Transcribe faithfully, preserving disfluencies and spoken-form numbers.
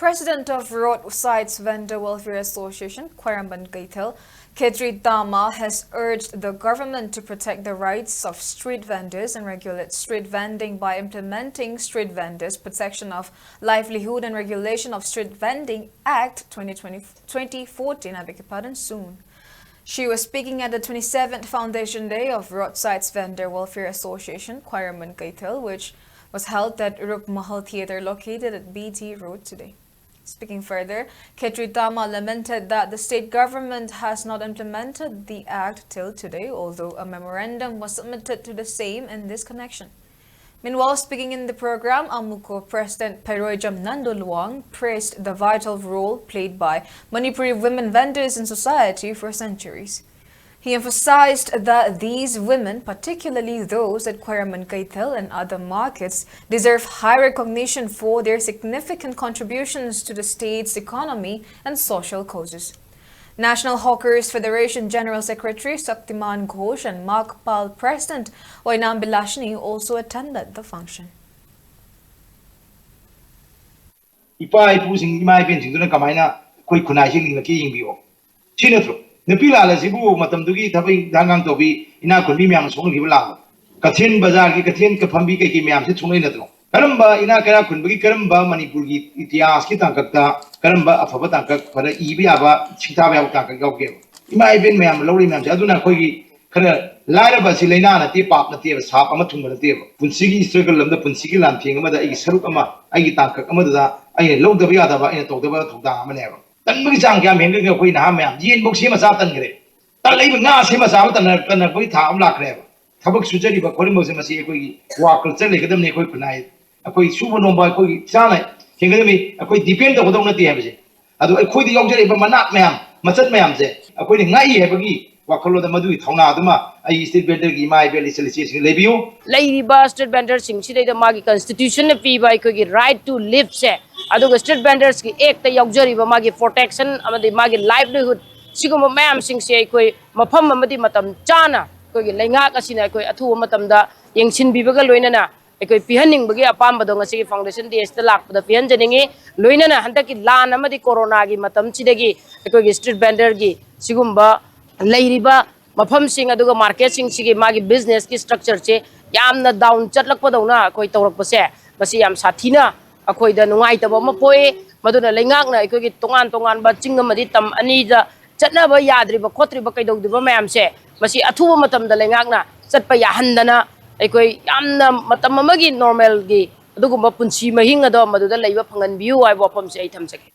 President of Roadside Vendor Welfare Association, Khwairamband Keithel, Khetri Tama, has urged the government to protect the rights of street vendors and regulate street vending by implementing Street Vendors Protection of Livelihood and Regulation of Street Vending Act twenty twenty, twenty fourteen, I beg your pardon, soon. She was speaking at the twenty-seventh Foundation Day of Roadside Vendor Welfare Association, Khwairamband Keithel, which was held at Rupmahal Theatre located at B T Road today. Speaking further, Khetri Tama lamented that the state government has not implemented the act till today, although a memorandum was submitted to the same in this connection. Meanwhile, speaking in the program, AMUCO President Phairojam Nandolwang praised the vital role played by Manipuri women vendors in society for centuries. He emphasized that these women, particularly those at Khwairamband Keithel and other markets, deserve high recognition for their significant contributions to the state's economy and social causes. National Hawkers Federation General Secretary Shaktiman Ghosh and MAHKPAL President Oinam Bilashini also attended the function. ꯏꯄꯥ ꯏꯄꯨꯁꯤꯡ, ꯏꯃꯥ ꯏꯕꯦꯟꯁꯤꯡꯗꯨꯅ ꯀꯃꯥꯏꯅ ꯑꯩꯈꯣꯏ ꯈꯨꯟꯅꯥꯏꯁꯤ ꯂꯤꯡꯂꯛꯀꯦ ꯌꯦꯡꯕꯤꯌꯣ꯫ ꯁꯤ ꯅꯠꯇ꯭ꯔꯣ? ꯅꯨꯄꯤ ꯂꯥꯜ ꯑꯁꯤꯕꯨ ꯃꯇꯝꯗꯨꯒꯤ ꯊꯕꯛ ꯏꯪꯈꯥꯡ ꯇꯧꯕꯤ ꯏꯅꯥꯛ ꯈꯨꯟꯕꯤ ꯃꯌꯥꯝꯅ ꯁꯣꯛꯅꯈꯤꯕ ꯂꯥꯜꯂꯣ? ꯀꯩꯊꯦꯜ ꯕꯖꯥꯔꯒꯤ ꯀꯩꯊꯦꯜ ꯐꯝꯕꯤ ꯀꯩꯀꯩ ꯃꯌꯥꯝꯁꯦ ꯁꯣꯛꯅꯩ ꯅꯠꯇ꯭ꯔꯣ? ꯀꯔꯝꯕ ꯏꯅꯥꯛ ꯀꯩꯔꯥꯛ ꯈꯨꯟꯕꯒꯤ, ꯀꯔꯝꯕ ꯃꯅꯤꯄꯨꯔꯒꯤ ꯏꯇꯤꯍꯥꯁꯀꯤ ꯇꯥꯡꯀꯛꯇ ꯀꯔꯝꯕ ꯑꯐꯕ ꯇꯥꯡꯀꯛ ꯐꯅ ꯏꯕ ꯌꯥꯕ, ꯁꯤꯡꯊꯥꯕ ꯌꯥꯕ ꯇꯥꯡꯀꯛ ꯌꯥꯎꯒꯦꯕ? ꯏꯃꯥ ꯏꯕꯦꯟ ꯃꯌꯥꯝꯅ ꯂꯧꯔꯤ ꯃꯌꯥꯝꯁꯦ꯫ ꯑꯗꯨꯅ ꯑꯩꯈꯣꯏꯒꯤ ꯈꯔ ꯂꯥꯏꯔꯕ ꯑꯁꯤ ꯂꯥꯏꯅꯥ ꯅꯠꯇꯦ, ꯄꯥꯞ ꯅꯠꯇꯦꯕ, ꯁꯥꯞ ꯑꯃ ꯊꯨꯡꯕ ꯅꯠꯇꯦꯕ꯫ ꯄꯨꯟꯁꯤꯒꯤ struggle ꯑꯃꯗ, ꯄꯨꯟꯁꯤꯒꯤ ꯂꯥꯟꯊꯦꯡ ꯑꯃꯗ ꯑꯩꯒꯤ ꯁꯔꯨꯛ ꯑꯃ, ꯑꯩꯒꯤ ꯇꯥꯡꯀꯛ ꯑꯃꯗꯨꯗ ꯑꯩꯅ ꯂꯧꯗꯕ ꯌꯥꯗꯕ, ꯑꯩꯅ ꯇꯧꯗꯕ ꯊꯧꯗꯥꯡ ꯑꯃꯅꯦꯕ꯫ ꯇꯟꯕꯒꯤ ꯆꯥꯡ ꯀꯌꯥꯝ ꯍꯦꯟꯒ꯭ꯔꯒꯦ ꯑꯩꯈꯣꯏ ꯅꯍꯥ ꯃꯌꯥꯝ? ꯌꯦꯟꯐꯧ ꯁꯦꯝꯃ ꯆꯥ ꯇꯟꯈ꯭ꯔꯦ꯫ ꯇꯜꯂꯛꯏꯕ ꯉꯥ ꯁꯦꯝꯃ ꯆꯥꯕ ꯇꯟꯅ-, ꯇꯟꯅꯔꯛꯄꯒꯤ ꯊꯥꯛ ꯑꯃ ꯂꯥꯛꯈ꯭ꯔꯦꯕ꯫ ꯊꯕꯛ ꯁꯨꯖꯔꯤꯕ ꯈꯣꯠꯂꯤꯕꯁꯦ ꯃꯁꯤ ꯑꯩꯈꯣꯏꯒꯤ work culture ꯂꯩꯒꯗꯕꯅꯤ꯫ ꯑꯩꯈꯣꯏ ꯈꯨꯟꯅꯥꯏ, ꯑꯩꯈꯣꯏ ꯁꯨꯕ ꯅꯣꯝꯕ ꯑꯩꯈꯣꯏꯒꯤ ꯏꯁꯥꯅ ꯍꯦꯟꯒꯗꯕꯅꯤ꯫ ꯑꯩꯈꯣꯏ depend ꯇꯧꯒꯗꯧ ꯅꯠꯇꯦ ꯍꯥꯏꯕꯁꯦ꯫ ꯑꯗꯣ ꯑꯩꯈꯣꯏꯗ ꯌꯥꯎꯖꯔꯛꯏꯕ ꯃꯅꯥꯠ ꯃꯌꯥꯝ, ꯃꯆꯠ ꯃꯌꯥꯝꯁꯦ ꯑꯩꯈꯣꯏꯅ ꯉꯥꯛꯏ ꯍꯥꯏꯕꯒꯤ ꯋꯥꯈꯜꯂꯣꯟꯗ ꯃꯗꯨꯒꯤ ꯊꯧꯅꯥꯗꯨꯃ ꯑꯩ street vendorꯒꯤ ꯏꯃꯥ ꯏꯕꯦꯜ ꯏꯆꯜ ꯏꯆꯦꯁꯤꯡ ꯂꯩꯕꯤꯌꯨ꯫ ꯂꯩꯔꯤꯕ street vendorꯁꯤꯡꯁꯤꯗꯩꯗ ꯃꯥꯒꯤ constitutionꯅ ꯄꯤꯕ ꯑꯩꯈꯣꯏꯒꯤ right to liveꯁꯦ, ꯑꯗꯨꯒ street vendorꯁꯀꯤ actꯇ ꯌꯥꯎꯖꯔꯤꯕ ꯃꯥꯒꯤ protection ꯑꯃꯗꯤ ꯃꯥꯒꯤ livelihood, ꯁꯤꯒꯨꯝꯕ ꯃꯌꯥꯝꯁꯤꯡꯁꯦ ꯑꯩꯈꯣꯏ ꯃꯐꯝ ꯑꯃꯗꯤ ꯃꯇꯝ ꯆꯥꯅ ꯑꯩꯈꯣꯏꯒꯤ ꯂꯩꯉꯥꯛ ꯑꯁꯤꯅ ꯑꯩꯈꯣꯏ ꯑꯊꯨꯕ ꯃꯇꯝꯗ ꯌꯦꯡꯁꯤꯟꯕꯤꯕꯒ ꯂꯣꯏꯅꯅ ꯑꯩꯈꯣꯏ ꯄꯤꯍꯟꯅꯤꯡꯕꯒꯤ ꯑꯄꯥꯝꯕꯗꯣ ꯉꯁꯤꯒꯤ Foundation Day ꯁꯤꯗ ꯂꯥꯛꯄꯗ ꯄꯤꯍꯟꯖꯅꯤꯡꯉꯤ꯫ ꯂꯣꯏꯅꯅ ꯍꯟꯗꯛꯀꯤ ꯂꯥꯟ ꯑꯃꯗꯤ ꯀꯣꯔꯣꯅꯥꯒꯤ ꯃꯇꯝꯁꯤꯗꯒꯤ ꯑꯩꯈꯣꯏꯒꯤ street vendor ꯒꯤ ꯁꯤꯒꯨꯝꯕ ꯂꯩꯔꯤꯕ ꯃꯐꯝꯁꯤꯡ ꯑꯗꯨꯒ market ꯁꯤꯡꯁꯤꯒꯤ ꯃꯥꯒꯤ business ꯀꯤ structure ꯁꯦ ꯌꯥꯝꯅ down ꯆꯠꯂꯛꯄꯗꯧꯅ ꯑꯩꯈꯣꯏ ꯇꯧꯔꯛꯄꯁꯦ, ꯃꯁꯤ ꯌꯥꯝ ꯁꯥꯊꯤꯅ ꯑꯩꯈꯣꯏꯗ ꯅꯨꯡꯉꯥꯏꯇꯕ ꯑꯃ ꯄꯣꯛꯏ꯫ ꯃꯗꯨꯅ ꯂꯩꯉꯥꯛꯅ ꯑꯩꯈꯣꯏꯒꯤ ꯇꯣꯉꯥꯟ ꯇꯣꯉꯥꯟꯕ ꯆꯤꯡ ꯑꯃꯗꯤ ꯇꯝ ꯑꯅꯤꯗ ꯆꯠꯅꯕ ꯌꯥꯗ꯭ꯔꯤꯕ ꯈꯣꯠꯇ꯭ꯔꯤꯕ ꯀꯩꯗꯧꯗ꯭ꯔꯤꯕ ꯃꯌꯥꯝꯁꯦ, ꯃꯁꯤ ꯑꯊꯨꯕ ꯃꯇꯝꯗ ꯂꯩꯉꯥꯛꯅ ꯆꯠꯄ ꯌꯥꯍꯟꯗꯅ, ꯑꯩꯈꯣꯏ ꯌꯥꯝꯅ ꯃꯇꯝ ꯑꯃꯒꯤ normal ꯒꯤ ꯑꯗꯨꯒꯨꯝꯕ ꯄꯨꯟꯁꯤ ꯃꯍꯤꯡ ꯑꯗꯣ ꯃꯗꯨꯗ ꯂꯩꯕ ꯐꯪꯍꯟꯕꯤꯌꯨ ꯍꯥꯏꯕ ꯋꯥꯐꯝꯁꯦ ꯑꯩ ꯊꯝꯖꯒꯦ꯫